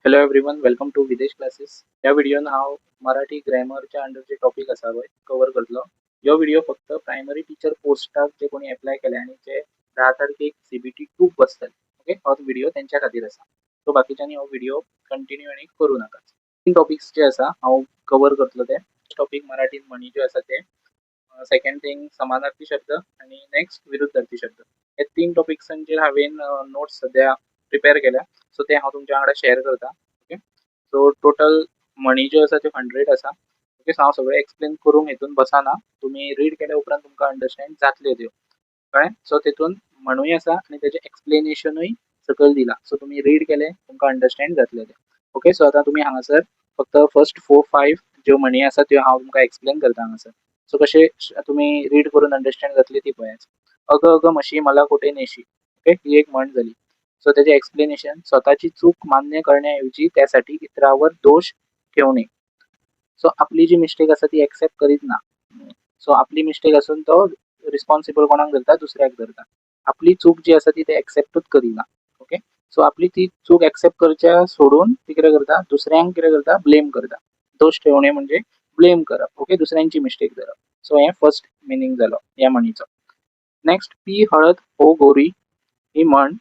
Hello everyone, welcome to Videsh Classes. ह्या व्हिडियोन हांव Marathi ग्रॅमरच्या under जे topic आसा पळय कवर करतलो. ह्यो व्हिडिओ फक्त प्रायमरी टिचर पोस्टाक जे कोणी एप्लाय केले आनी जे 10 तारखेक CBT 2 बसतले, ओके, हो व्हिडिओ तेंच्या खातीर आसा. सो बाकीच्यांनी हो व्हिडिओ कंटिन्यू आनी करूं नाका. तीन टॉपिक्स जे आसा हांव कवर करतलो ते टॉपिक मराठीन म्हणी ज्यो आसा ते, सेकंड थिंग समानार्थी शब्द आनी नेक्स्ट विरुद्धार्थी शब्द. हे तीन टॉपिक्सांचेर हांवें नोट्स सद्या प्रिपेर केल्या, सो ते हांव तुमच्या वांगडा शेअर करता. ओके, सो टोटल म्हणी ज्यो आसा त्यो 100 आसा. ओके, सो हांव सगळें एक्सप्लेन करूंक हितून बसना, तुमी रीड केल्या उपरांत तुमकां अंडरस्टँड जातल्यो त्यो, कळ्ळें? सो तितून म्हणूय आसा आनी तेजें एक्सप्लेनेशनूय सकयल दिलां, सो तुमी रीड केलें तुमकां अंडरस्टँड जातलें तें. ओके, सो आतां तुमी हांगासर फक्त फर्स्ट 4-5 ज्यो म्हणी आसा त्यो हांव तुमकां एक्सप्लेन करता हांगासर. सो कशें तुमी रीड करून अंडरस्टँड जातली ती पळयात. अगं अगं म्हशी मला कुठे नेशी, ओके, ही एक म्हण जाली. सो तेजें एक्सप्लेनेशन, स्वताची चूक मान्य करण्याऐवजी त्यासाठी इतरांवर दोश ठेवणे. सो आपली जी मिस्टेक आसा ती एक्सेप्ट करीत ना, सो आपली मिस्टेक आसून तो रिस्पॉन्सिबल कोणाक धरता, दुसऱ्याक धरता. आपली चूक जी आसा ती ते एक्सेप्टूच करिना. ओके, सो आपली ती चूक एक्सेप्ट करच्या सोडून ती कितें करता, दुसऱ्यांक कितें करता, ब्लेम करता. दोश ठेवणे म्हणजे ब्लेम करप, ओके, दुसऱ्यांची मिस्टेक धरप. सो हें फर्स्ट मिनींग जालो ह्या म्हणीचो. नेक्स्ट, पी हळद हो गोरी ही म्हण,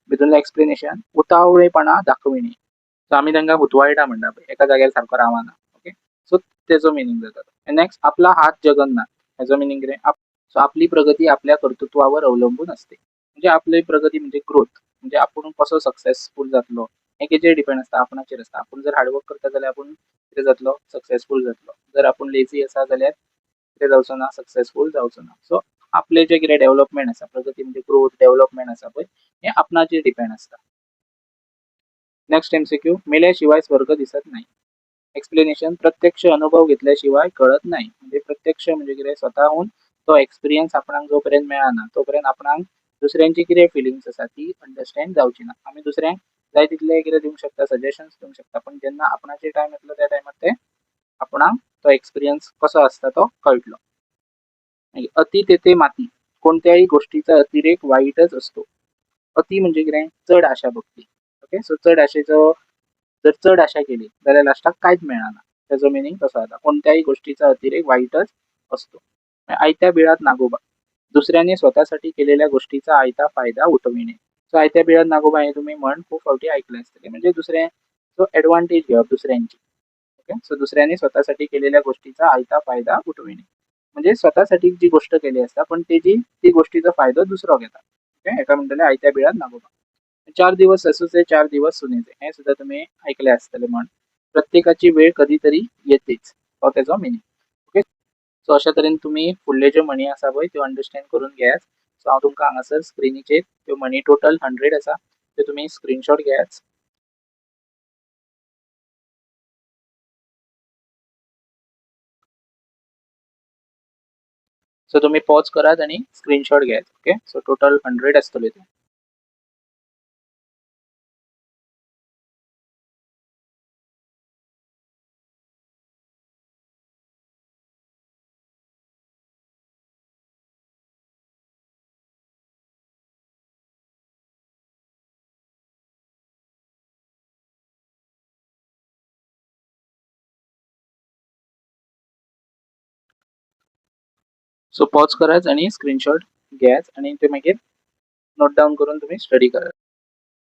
भितूनलें एक्सप्लेनेशन, उतावळेपणा दाखविणे. सो आमी तांकां हुतवाळटा म्हणटा पळय, एका जाग्यार सारको रावना. ओके, सो तेजो मिनींग जाता. नेक्स्ट, आपला हात जगन्नाथ, हेजो मिनींग कितें, सो आपली प्रगती आपल्या कर्तृत्वावर अवलंबून असते. म्हणजे आपली प्रगती म्हणजे ग्रोथ, म्हणजे आपूण कसो सक्सेसफूल जातलो हें केचेर डिपेंड आसता, आपणाचेर आसता. आपूण जर हार्डवर्क करता जाल्यार आपूण कितें जातलो, सक्सेसफूल जातलो. जर आपूण लेजी आसा जाल्यार कितें जावचो ना, सक्सेसफूल जावचो ना. सो आपले जे कितें डेव्हलपमेंट आसा, प्रगती म्हणजे ग्रोथ डेव्हलपमेंट आसा पळय, हें आपणाचेर डिपेंड आसता. नेक्स्ट एमसीक्यू, मेल्याशिवाय स्वर्ग दिसत नाही. एक्सप्लेनेशन, प्रत्यक्ष अनुभव घेतल्याशिवाय कळत नाही. म्हणजे प्रत्यक्ष म्हणजे कितें, स्वताहून तो एक्सपिरियन्स आपणाक जो पर्यंत मेळना तो पर्यंत आपणाक दुसऱ्यांची कितें फिलिंग्स आसा ती अंडरस्टँड जावची ना. आमी दुसऱ्यांक जाय तितले कितें दिवंक शकता, सजेशन्स दिवंक शकता, पण जेन्ना आपणाचेर टायम येतलो त्या टायमार ते आपणाक तो एक्सपिरियन्स कसो आसता तो कळटलो. मागीर अति तेथे माती, कोणत्याही गोष्टीचा अतिरेक वाईटच असतो. अति म्हणजे कितें, चड आशा भक्ती. ओके, सो चड आशेचो जर चड आशा केली जाल्यार लास्टाक कांयच मेळना, तेजो मिनींग तसो जाता. कोणत्याही गोष्टीचा अतिरेक वाईटच असतो. आयत्या बिळात नागोबा, दुसऱ्याने स्वतःसाठी केलेल्या गोष्टीचा आयता फायदा उठविणे. सो आयत्या बिळात नागोबा हे तुम्ही म्हण खूप फावटी ऐकले आसतले, म्हणजे दुसऱ्याचो एडवांटेज घेवप दुसऱ्यांची. ओके, सो दुसऱ्याने स्वतःसाठी केलेल्या गोष्टीचा आयता फायदा उठविणे म्हणजे स्वतःसाठी जी गोष्ट केली आसता पण तेजी ती गोष्टीचो फायदो दुसरो घेता. ओके, हेका म्हणटले आयत्या बिळात नागोबा. 4 दिवस सासूचे 4 दिवस सुनेचे, हे सुद्धा तुम्ही ऐकले आसतले म्हण. प्रत्येकाची वेळ कधीतरी येतेच, हो तेजो मिनींग. ओके, सो अशा तरेन तुमी फुडले ज्यो म्हणी आसा पळय त्यो अंडरस्टँड करून घेयात. सो हांव तुमकां हांगासर स्क्रिनीचेर त्यो म्हणी टोटल 100 आसा त्यो तुमी स्क्रिनशॉट घेयात. सो तुमी पॉज करात आनी स्क्रिनशॉट घेयात. ओके, सो टोटल 100 आसतल्यो त्यो. सो पॉज करात आनी स्क्रिनशॉट घेयात आनी ते मागीर नोट डावन करून तुमी स्टडी करात.